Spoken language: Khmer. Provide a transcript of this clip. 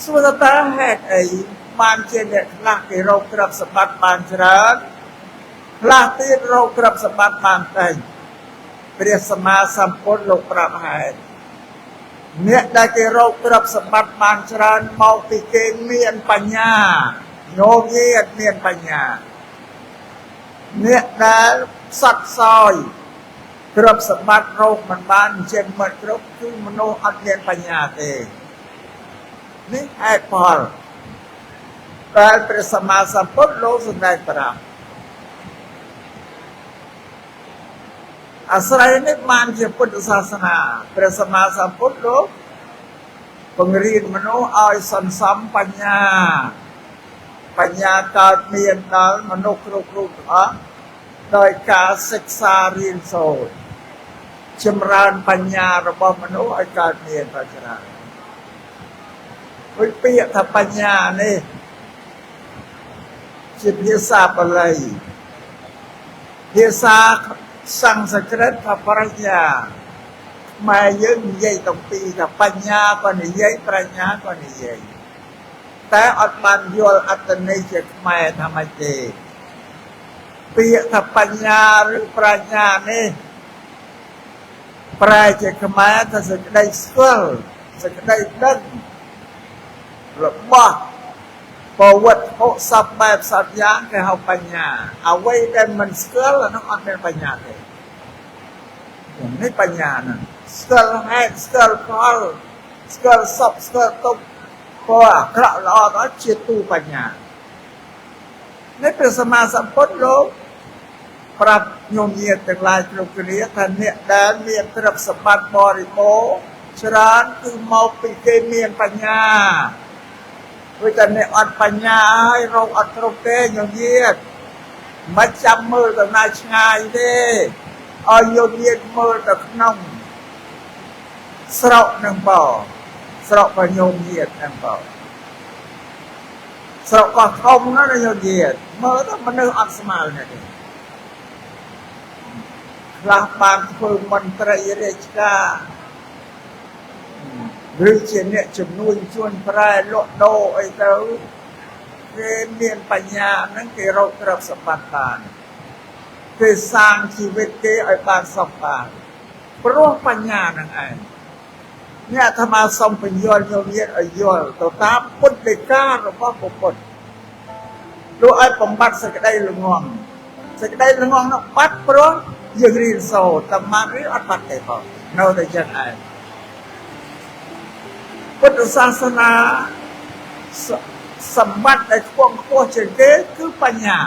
សួរថាតើហេតុអីបានជាអ្នកខ្លះគេរកទ្រព្យសម្បត្តិបានច្រើនខ្លះទៀតរកទ្រព្យសម្បត្តិបានតិចព្រះសម្មាសម្ពុទ្ធលោកប្រាប់ហេតុអ្នកដែលគេរកទ្រព្យសម្បត្តិបានច្រើនមកពីគេមានបញ្ញាញោមញាតមានបញ្ញាអ្នកដែលផ្សត់ផ្សោយទ្រព្យសម្បត្តិរកមិនបានចិញ្ចឹមមិនគ្រប់គឺមនុស្សអត់មានបញ្ញាទេនេះហេតុផលដែលព្រះសម្មាសម្ពុទ្ធលោកសម្ដែងប្រាប់អាស្រ័យនេះបានជាពុទ្ធសាសនាព្រះសម្មាសម្ពុទ្ធលោកបង្រៀនមនុស្សឲ្យសន្សំបញ្ញាបញ្ញាកើតមានដល់មនុស្សគ្រប់រូបទាំងអស់ដោយការសិក្សារៀនសូត្រចម្រើនបញ្ញារបស់មនុស្សឲ្យកើតមានទៅច្រើនដូចពាក្យថាបញ្ញានេះជាភាសាបាលីភាសាសំស្ក្រឹតថាប្រាជ្ញាខ្មែរយើងនិយាយទាំងពីរថាបញ្ញាក៏និយាយប្រាជ្ញាក៏និយាយតែអត់បានយល់អត្ថន័យជាខ្មែរថាម៉េចទេពាក្យថាបញ្ញាឬប្រាជ្ញានេះប្រែជាខ្មែរថាសេចក្តីស្គាល់សេចក្តីដឹងរបស់ប្រវត្តិហុសពបែបសពយ៉ាងគេហៅបញ្ញាអ្វីដែលមិនស្គាល់អានោះអត់មានបញ្ញាទេនេះបញ្ញាហ្នឹងស្គាល់ហេតុស្គាល់ផលស្គាល់សពស្គាល់ទុក្ខព្រោះអាក្រក់ល្អដល់ជាទូបញ្ញានេះព្រះសម្មាសម្ពុទ្ធលោកប្រាប់ញោមញាតិទាំងឡាយគ្រប់គ្នាថាអ្នកដែលមានទ្រព្យសម្បត្តិបរិបូរណ៍ច្រើនគឺមកពីគេមានបញ្ញាព្រោះតែអ្នកអត់បញ្ញាហើយរកអត់គ្រប់ទេញោមញាតិមិនចាំមើលទៅណាឆ្ងាយទេឲ្យញោមញាតិមើលទៅក្នុងស្រុកនឹងបស្រុករបស់ញោមញាតិនឹងបស្រុកកោះធំណាស់ញោមញាតិមើលទៅមនុស្សអត់ស្មើណាស់ទេខ្លះបានធ្វើមន្ត្រីរាជការឬជាអ្នកជំនួញជួនប្រែលក់ដូរអីទៅគេមានបញ្ញាហ្នឹងគេរកទ្រព្យសម្បត្តិបានគេសាងជីវិតគេឲ្យបានសុខបានព្រោះបញ្ញាហ្នឹងឯងនេះអាត្មាសូមបញ្យល់ញោមញាតិឲ្យយល់ទៅតាមពុទ្ធដីការបស់ព្រះពុទ្ធលោកឲ្យបំបត្តិសេចក្តីល្ងងសេចក្តីល្ងងនោះបាត់ព្រោះយើងរៀនសូត្រតែបានរៀនអត់បាត់ទេបងនៅតែចឹងឯងពុទ្ធសាសនាសម្បត្តិដែលខ្ពង់ខ្ពស់ជាងគេគឺបញ្ញា